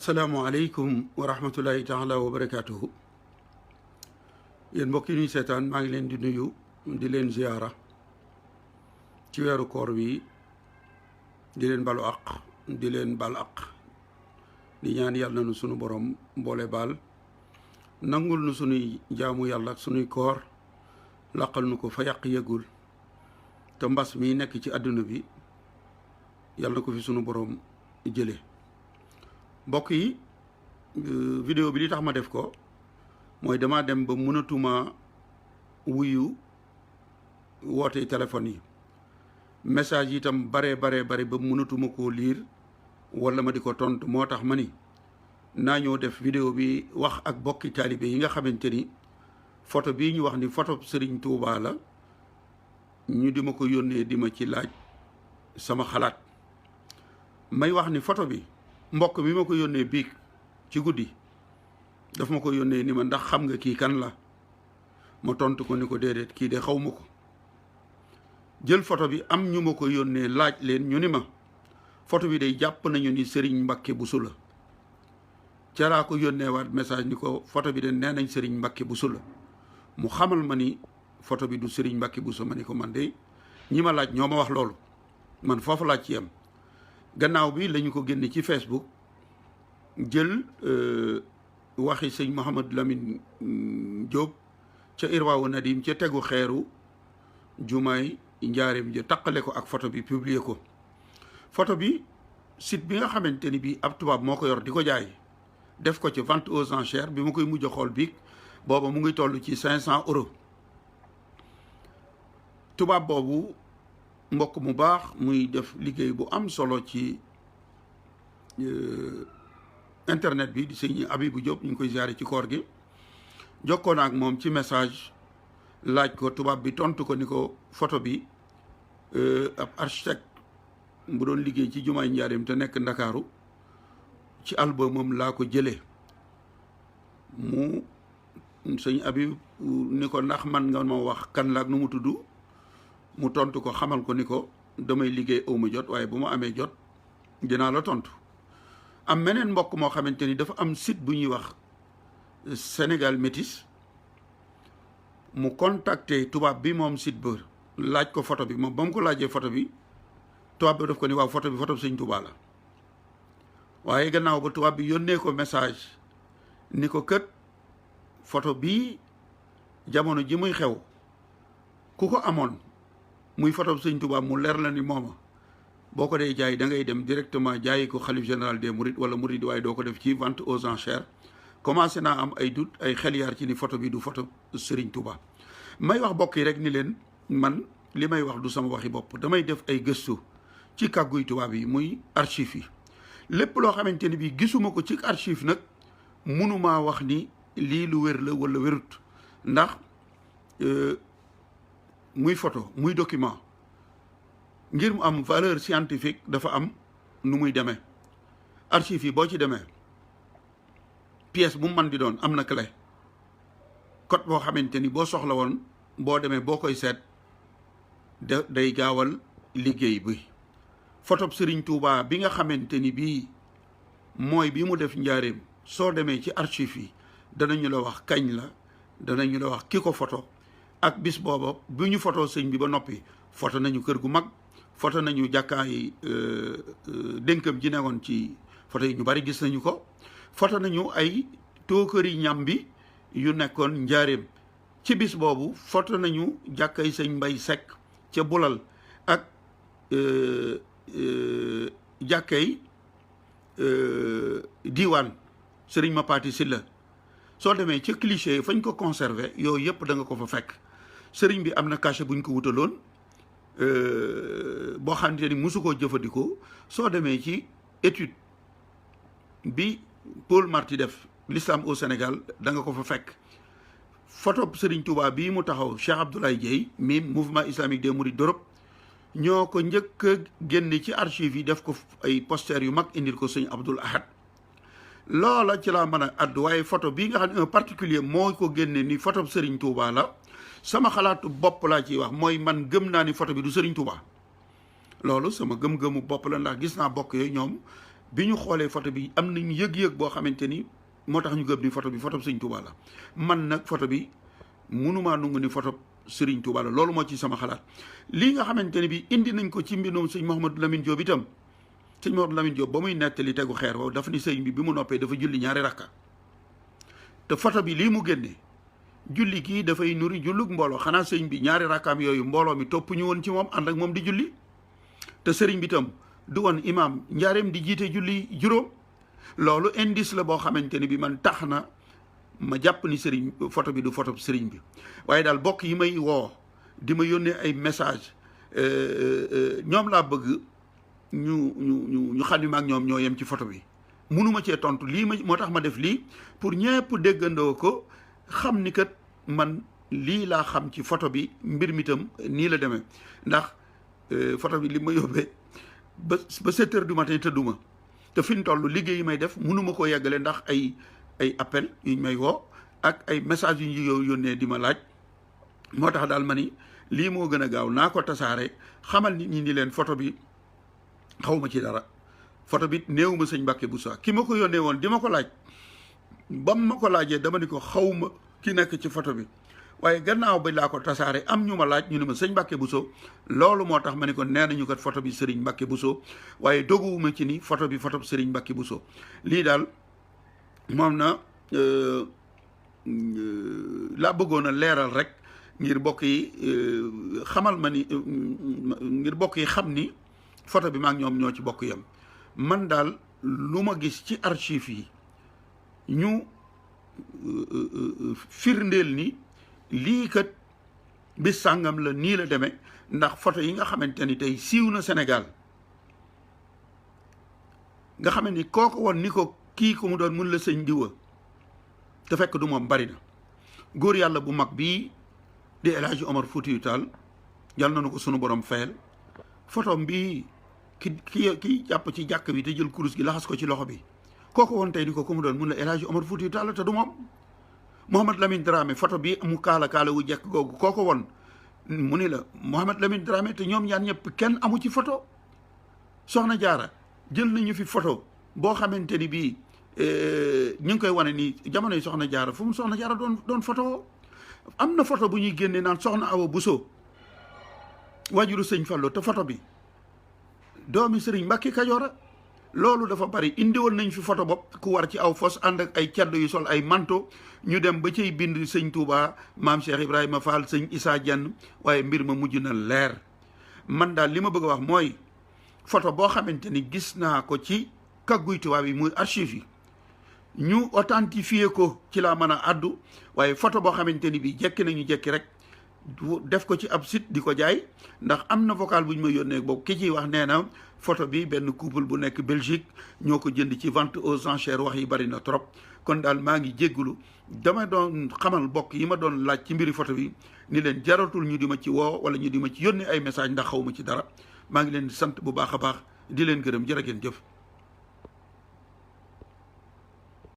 salaamaaleykum wa rahmatullahi taala wa barakaatuhu yéen mbokk yi ñuy seetaan maa ngi leen di nuyu di leen ziyaara ci weeru koor wi di leen balu aq di leen bal aq di ñaan yàlla nu sunu borom mboole baal nangul nu sunuy jaamu yàlla ak sunuy koor laqal nu ko fa yàq yëgul te mbas mi nekk ci àdduna bi yàlla na ko fi sunu borom jële mbokk yi vidéo bi li tax ma def ko mooy dama dem ba mënatuma wuyu woote téléphone yi message yi itam bare ba mënatuma koo liir wala ma di ko tontu moo tax ma ni naa ñëw def vidéo bi wax ak bokki taalibe yi nga xamante ni photo bii ñu wax ni photo Serigne Touba la ñu di ma ko yónnee di ma ci laaj sama xalaat may wax ni photo bi mbokk mi ma ko yónnee biig ci guddi daf ma ko yónnee ni ma ndax xam nga kii kan la ma tontu ko ni ko déedéet kii de xaw ma ko jël photo bi am ñu ma ko yónnee laaj leen ñu ni ma photo bi day jàpp nañu ni Serigne Mbacké Bousso la ca laa ko yónnee waat message ni ko photo bi de nee nañ Serigne Mbacké Bousso la mu xamal ma ni photo bi du Serigne Mbacké Bousso ma ni ko man de ñi ma laaj ñoo ma wax loolu man foofu laaj ci yem gannaaw bi lañu ko génne ci Facebook jël waxi sëñ Mouhamad Lamine Diop ca Irwaawu Nadim ca tegu xeeru jumaay njaareem ja taqale ko ak photo bi publier ko photo bi site bi nga xamante ni bii ab tubaab moo ko yor di ko jaay def ko ci vente aux enchères bi ma koy mujj a xool biig booba mu ngi toll ci 500 euros tubaab boobu mbokk mu baax muy def liggéey bu am solo ci internet bi di sëñ Abibou Diop ñu ngi koy ziare ci koor gi jokkoon ak moom ci message laaj ko tubaab bi tontu ko ni ko photo bi ab architecte bu doon liggéey ci jumaay njaareem te nekk ndakaaru ci albumam laa ko jëlee mu sëñ Abib ni ko ndax man nga ma wax kan la ak nu mu tudd mu tontu ko xamal ko ni ko damay liggéey awma jot waaye bu ma amee jot dinaa la tontu am meneen mbokk moo xamante ni dafa am site bu ñuy wax Sénégal Métis mu contacté tubaab bi moom site ba laaj ko photo bi moom ba mu ko laajee photo bi tubaab bi daf ko ni waaw photo bi photo bi sëñ Touba la waaye gannaaw ba tubaab bi yónnee ko message ni ko kët photo bii jamono ji muy xew ku ko amoon muy photo bi sëñ Touba mu leer la ni mooma boo ko dee jaay da ngay dem directement jaayi ko xalif général des mourides wala mouride waaye doo ko def ci vente aux enchères commencé naa am ay doute ay xel yaar ci ni photo bi du photo Serigne Touba may wax bokk yi rek ni leen man li may wax du sama waxi bopp damay def ay gëstu ci kàgguy tubaab yi muy archive yi lépp loo xamante ni bii gisuma ko ci archive nag mënumaa wax ni lii lu wér la wala wérut ndax muy photo muy document ngir mu am valeur scientifique dafa am nu muy demee archive yi boo ci demee pièce bu mu mën di doon am na clé code boo xamante ni boo soxla woon boo demee boo koy seet day gaawal liggéey bi photo Serigne Touba bi nga xamante ni bii mooy bi mu def njaareem soo demee ci archive yi danañu la wax kañ la danañu la wax ki ko photo ak bis booba bu ñu photo sëñ bi ba noppi photo nañu kër gu mag photo nañu jàkkaay dénkam ji newoon ci photo yi ñu bari gis nañu ko photo nañu ay tookëri ñam bi yu nekkoon njaareem ci bis boobu photo nañu jàkkaay sëñ Mbay Sekk ca Bulal ak jàkkaay diiwaan sëriñ Mapati Silla soo demee ca cliché fañ ko conservé yooyu yëpp da nga ko fa fekk sëriñ bi am na cachet buñ ko wutaloon boo xamante ni mosu koo jëfandikoo soo demee ci étude bi Paul Marty def l'islam au Sénégal da nga ko fa fekk photo Serigne Touba bii mu taxaw Cheikh Abdoulaye Dieye mi mouvement islamique des mourides d'Europe ñoo ko njëkk a génne ci archive yi def ko ay poster yu mag indil ko sëñ Abdoul Ahad loola ci laa mën a addu waaye photo bii nga xam ne un particulier moo ko génne ni photo Serigne Touba la sama xalaatu bopp laa ciy wax mooy man gëm naa ni photo bi du Serigne Touba loolu sama gëm-gëmu bopp la ndax gis naa bokk yooyu ñoom bi ñu xoolee photo bi am nañu yëg-yëg boo xamante ni moo tax ñu gëm ni photo bi photo Sëñ Touba la man nag photo bi mënumaa nungu ni photo Serigne Touba la loolu moo ci sama xalaat lii nga xamante ni bi indi nañ ko ci mbindum sëñ Mouhamadou Lamine Diop itam sëñ Mouhamadou Lamine Diop ba muy nettali tegu xeer woowu dafa ni sëñ bi mu noppee dafa julli ñaari rakka te photo bi lii mu génne julli kii dafay nuri jullug mbooloo xanaa sëñ bi ñaari rakkaam yooyu mbooloo mi topp ñu woon ci moom ànd ak moom di julli te sëriñ bi tam du woon imaam njaareem di jiite julli juróom loolu indice la boo xamante ni bi man tax na ma jàpp ni sëriñ photo bi du photo sëriñ bi waaye daal bokk yi may woo di ma yónnee ay message ñoom laa bëgg ñu xam ni maag ñoom ñoo yem ci photo bi munuma cee tontu lii moo tax ma def lii pour ñëpp déggandoo ko xam ni kat man lii laa xam ci photo bi mbir mi tam nii la demee ndax photo bi li ma yóbbee ba 7 heures du matin tëdduma te fi ñu toll liggéey yi may def mënuma koo yeggale ndax ay appel yuñ may woo ak ay message yu ñu yónnee di ma laaj moo tax daal ma ni lii moo gën a gaaw naa ko tasaare xamal nit ñi ni leen photo bi xawma ci dara photo bi néew ma sëñ Mbàkke Bousso ki ma ko yónnee woon di ma ko laaj bam ma ko laajee dama ni ko xawma ki nekk ci photo bi waaye gannaaw ba laa ko tasaare am ñu ma laaj ñu ne ma sëñ Mbàkke Bousso loolu moo tax ma ne ko nee nañu kat photo bi Serigne Mbàkke Bousso waaye doguwuma ci ni photo bi photo Serigne Mbàkke Bousso lii daal moom na laa bëggoon a leeral rek ngir bokk yi xamal ma ni ngir bokk yi xam ni photo bi maak ñoom ñoo ci bokk yam man daal lu ma gis ci archive yi ñu firndeel ni lii kat bis sàngam la nii la demee ndax photo yi nga xamante ni tey siiw na Sénégal nga xam ni kooku woon ni ko kii ko mu doon mun la sëñ diwa te fekk du moom bari na góor yàlla bu mag bii di El Hadji Omar Foutiyou Tall yal na ko sunu borom fayal photo bii ki jàpp ci jàkk bi te jël kurus gi laxas ko ci loxo bi kooku woon tey ni ko mu doon mun la El Hadji Omar Foutiyou Tall te du moom Mouhamad Lamine Dramé photo bi mu kaala wu jekk googu kooko woon mu ni la Mouhamad Lamine Dramé te ñoom ñaar ñëpp kenn amu ci photo soxna jaara jël nañu fi photo boo xamante ni bii ñu ngi koy wane nii jamono yi soxna jaara fu mu soxna jaara doon photo am na photo bu ñuy génne naan soxna Awa Bousso wajuru sëñ Fallu te photo bi doomi sëriñ Mbàkke Kajoora loolu dafa bari indiwoon nañ fi photo bopp ku war ci aw fos ànd ak ay caddo yu sol ay manto ñu dem ba cay bind sëñ Touba maam Cheikh Ibrahima Fall sëñ Issa Dieng waaye mbir ma mujj na leer man daal li ma bëgg a wax mooy photo boo xamante ni gis naa ko ci kagguy tubaab yi muy archive yi ñu authentifié ko ci laa mën a addu waaye photo boo xamante ni bii jekki nañu jekki rek def ko ci ab site di ko jaay ndax am na vocal bu ñu ma yónnee boobu ki ciy wax nee na photo bi benn couple bu nekk Belgique ñoo ko jënd ci vente aux enchères wax yi bari na trop kon daal maa ngi jéggulu dama doon xamal bokk yi ma doon laaj ci mbiri photo bi ni leen jaratul ñu di ma ci woo wala ñu di ma ci yónnee ay message ndax xaw ma ci dara maa ngi leen di sant bu baax a baax di leen gërëm jërë ngeen jëf